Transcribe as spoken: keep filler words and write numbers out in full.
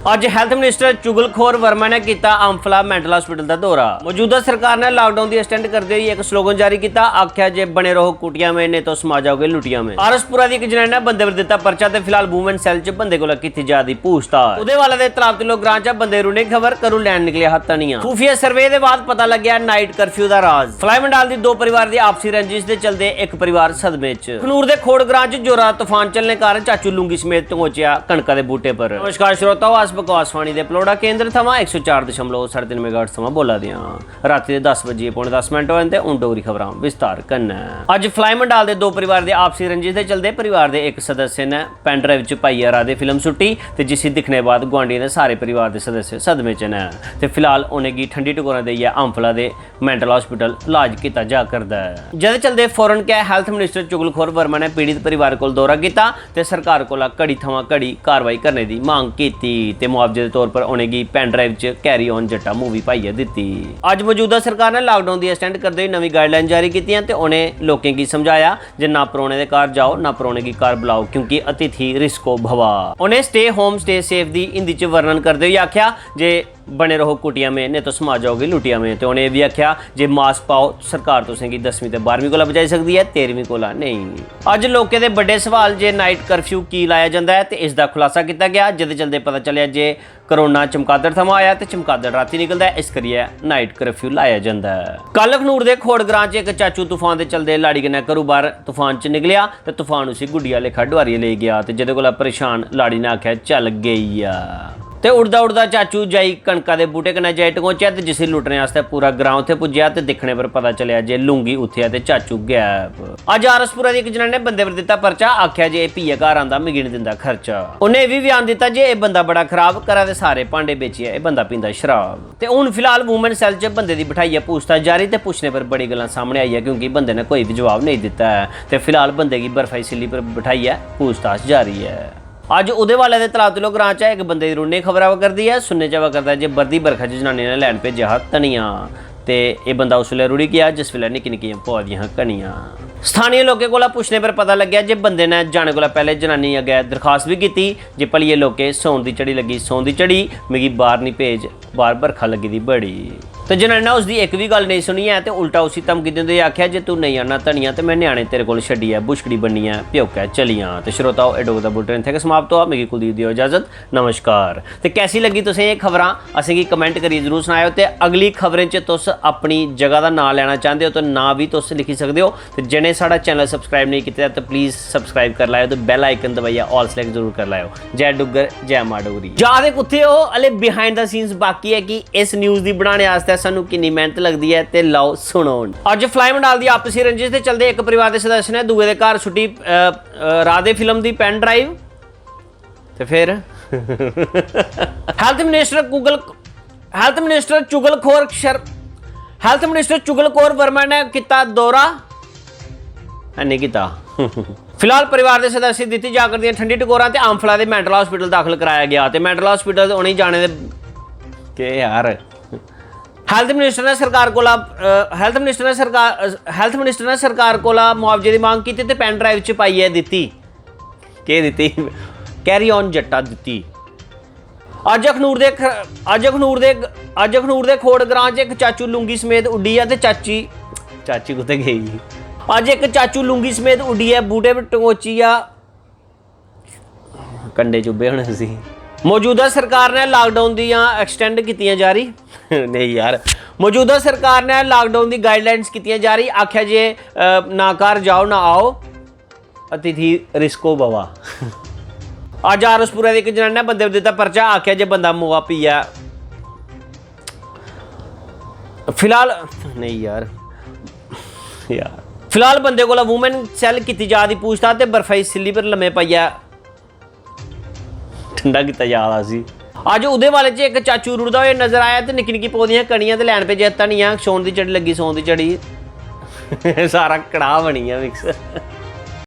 अज्ज health minister चुगलखोर वर्मा ने कीता अम्फला मैंटल हॉस्पिटल दा दौरा। मौजूदा सरकार ने लॉकडाउन दी एक्सटेंड करदे होई इक स्लोगन जारी कीता, आखेआ जे "बने रहो कुटिया में, नेईं तो समा जाओगे लुटिया में।" आरएसपुरा दी इक जनानी ने बंदे पर दित्ता परचा ते फिलहाल वुमेन सेल च बंदे कोला कीती जा दी पूछताछ। उदयवाला दे तलाब तिल्लो ग्रां च बंदे रुने दी खबर, घरू लैन निकलेआ हा धनिया। खुफिया सर्वे दे बाद पता लग्गेआ नाइट कर्फ्यू दा राज। फलाई मंडाल दी दो परिवार दी आपसी रंजिश दे चलदे इक परिवार सदमे च। अखनूर दे खोड़ ग्रां च जोरा दा तूफान चलने कारण चाचू लुंगी समेत टंगोचेआ कनका दे बूटे पर। नमस्कार श्रोताओ, अस बकवासवाणी दे पलौड़ा केंद्र थमां इक सौ चार दशमलव साढे तिन्न मेगाहर्ट्ज थमां बोला दे आं। रातीं दे दस बजियै पौने दस मिंट होए न ते हून डोगरी खबरां विस्तार कन्नै। अज्ज फलाई मंडाल दे दो परिवार दी आपसी रंजिश दे चलदे परिवार दे इक सदस्य ने पेन ड्राइव च पाइयै राधे फिल्म सुट्टी ते जिसी दिक्खने बाद गुआंढियें दे सारे परिवार दे सदस्य सदमे च न ते फिलहाल उ'नेंगी ठंडी टकोरां देइयै अम्फला दे मैंटल हॉस्पिटल इलाज कीता जा करदा ऐ। जेह्दे चलदे फौरन गै हेल्थ मिनिस्टर चुगलखोर वर्मा ने पीड़ित परिवार कोल दौरा कीता ते सरकार कोला घड़ी थमां घड़ी कार्रवाई करने दी मंग कीती ते मुआवजे दे तौर पर उ'नेंगी पेन ड्राइव च कैरी ऑन जट्टा मूवी पाइयै दित्ती। अज्ज मौजूदा सरकार ने लॉकडाउन दी एक्सटेंड करदे होई नमीं गाइडलाइन जारी कीतियां ते उ'नें लोकें गी समझाया जे ना परौने दे घर जाओ, ना परौने गी घर बुलाओ, क्योंकि "अतिथि रिसको भवा।" उ'नें "स्टे होम, स्टे सेफ" दी हिंदी च वर्णन करदे होई आखेआ जे "बने रहो कुटिया में, नेईं तो समा जाओगे लुटिया में।" ते उ'नें एह् बी आखेआ जे "मास्क पाओ, सरकार तुसें गी दसमीं ते बारहमीं कोला बचाई सकदी ऐ, तेरहमीं कोला नेईं।" अज्ज लोकें दे बड्डे सवाल जे नाइट कर्फ्यू की लाया जंदा ऐ ते इसदा खुलासा कीता गेआ, जेह्दे चलदे पता चलेआ जे कोरोना चमगादड़ थमां आया ते चमगादड़ रातीं निकलदा ऐ, इस करियै नाइट कर्फ्यू लाया जंदा ऐ। कल अखनूर दे खोड़ ग्रां च इक चाचू तूफान दे चलदे लाड़ी कन्नै घरू बाह्र तूफान च निकलेआ ते तूफान उसी गुड्डिया लेखा डुआरियै लेई गेआ ते जेह्दे कोला परेशान लाड़ी ने आखेआ, "चल गेई आ।" ते उड़दा उड़दा चाचू जाई कनका दे बूटे कन्नै जाई टकोचेआ ते जिसी लुट्टने आस्तै पूरा ग्रां उत्थै पुज्जेआ ते दिक्खने पर पता चलेआ जे लुंगी उत्थै ऐ ते चाचू गैब। अज्ज आरएसपुरा दी इक जनानी ने बंदे पर दित्ता परचा, आखेआ जे "एह् पीए घर आंदा, मिगी निं दिंदा खर्चा।" उ'न्नै एह् बी बयान दित्ता जे "एह् बंदा बड़ा खराब, घरा दे सारे भांडे बेचियै एह् बंदा पींदा शराब।" ते हून फिलहाल वुमेन सैल च बंदे दी बठाइयै पूछताछ जारी ते पुच्छने पर बड़ी गल्लां सामने आइयां, क्योंकि बंदे ने कोई बी जवाब नेईं दित्ता ऐ ते फिलहाल बंदे गी बर्फाई सिल्ली पर बठाइयै पूछताछ जारी ऐ। अज्ज उदयवाला दे तलाब तिलो ग्रां च इक बंदे दी रुढ़ने दी खबर आवा करदी ऐ। सुनने च आवा करदा ऐ जे बरदी बरखा च जनानी ने लैन भेजेआ हा धनिया ते एह् बंदा उस बेल्लै रुढ़ी गेआ जिस बेल्लै निक्की निक्कियां पवा दियां हियां घनियां। स्थानीय लोकें कोला पुच्छने पर पता लग्गेआ जे बंदे ने जाने कोला पैह्ले जनानी अग्गै दरखास्त बी कीती जे "भलिये लोके, सौन दी झड़ी लग्गी, सौन दी झड़ी, मिगी बाह्र निं भेज, बाह्र बरखा लग्गी दी बड़ी।" ते जनानी ने उसदी इक बी गल्ल नेईं सुनी ऐ ते उल्टा उसी धमकी दिंदे होई आखेआ जे "तूं नेईं आना धनिया ते में ञ्याणे तेरे कोल छड्डियै बुछकड़ी बन्नियै प्योकै चली जां।" ते श्रोताओ, एह् डोगरी दा bulletin इत्थै गै समाप्त होआ। मिगी कुलदीप देओ इजाजत। नमस्कार। ते कैसी लग्गी तुसें एह् खबरां? असेंगी comment करियै जरूर सनाएओ ते अगली खबरें च तुस अपनी जगह दा नांऽ लैना चांह्दे ओ ते नांऽ बी तुस लिखी सकदे ओ। ते जि'नें साढ़ा channel subscribe नेईं कीते दा ते please subscribe करी लैओ ते bell icon दबाइयै all select जरूर करी लैओ। जय डुग्गर, जय मां डोगरी। जा दे कुत्थै ओ? हले behind the scenes बाकी ऐ कि इस news दी बनाने आस्तै सानू किन्नी मेहनत लगदी ऐ ते लओ सुनो। अज्ज फलाई मंडाल दी आपसी रंजिश दे चलदे इक परिवार दे सदस्य ने दूए दे घर सुट्टी, अ, अ, राधे फिल्म दी पेन ड्राइव। ते फिर हेल्थ मिनिस्टर कुगल, हेल्थ मिनिस्टर चुगलखोर शर-, हेल्थ मिनिस्टर चुगलखोर वर्मा ने कीता दौरा, हैनी कीता। फिलहाल परिवार दे सदस्य दित्ती जा करदियां ठंडी टकोरां ते आम्फला दे मैंटल हॉस्पिटल दाखल कराया गेआ ते मैंटल हॉस्पिटल उ'नेंगी जाने दे केह् यार। हेल्थ मिनिस्टर ने सरकार कोला, अ, हेल्थ मिनिस्टर ने सरकार, अ, हेल्थ मिनिस्टर ने सरकार कोला मुआवजे दी मांग कीती ते पेन ड्राइव च पाइयै दित्ती। केह् दित्ती? कैरी ऑन जट्टा दित्ती। अज्ज अखनूर दे ख-, अज्ज अखनूर दे, अज्ज अखनूर दे खोड़ ग्रां च इक चाचू लुंगी समेत उड्डी गेआ ते चाची, चाची कुत्थै गेई? अज्ज इक चाचू लुंगी समेत उड्डियै बूटे पर टंगोची गेआ। कंडे चुब्भे होने उसी। मौजूदा सरकार ने लॉकडाउन दियां एक्सटेंड कीतियां जारी। नेईं यार, मौजूदा सरकार ने लॉकडाउन दी गाइडलाइंस कीतियां जारी, आखेआ जे, अ, ना घर जाओ ना आओ, अतिथि रिसको भवा। अज्ज आरएसपुरा दी इक जनानी ने बंदे पर दित्ता परचा, आखेआ जे बंदा मोआ पीऐ। फिलहाल, नेईं यार, यार, फिलहाल बंदे कोला वुमेन सैल कीती जा दी पूछताछ ते बर्फाई सिल्ली पर लम्मे पाइयै ठंडा कीता जा दा उसी। अज्ज उदयवाले च इक चाचू रुढ़दा होया नजर आया ते निक्की निक्की पौधियां कनियां ते लैन भेजेआ धनिया, सौन दी झड़ी लग्गी, सौन दी झड़ी। सारा कड़ाह् बनी गेआ मिक्स।